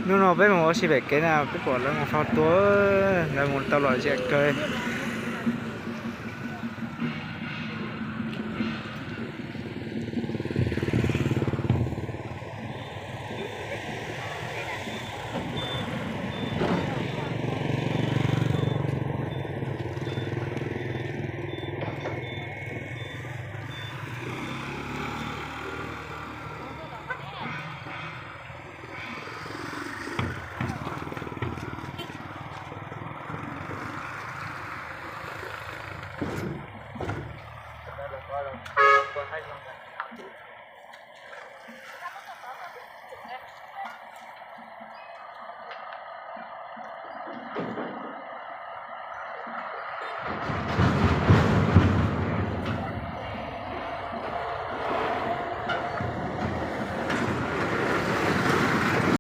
Hnub no peb mus ua si pem kev na, peb pom lawv mus faus tua, lawv mus tau lom zem kawg.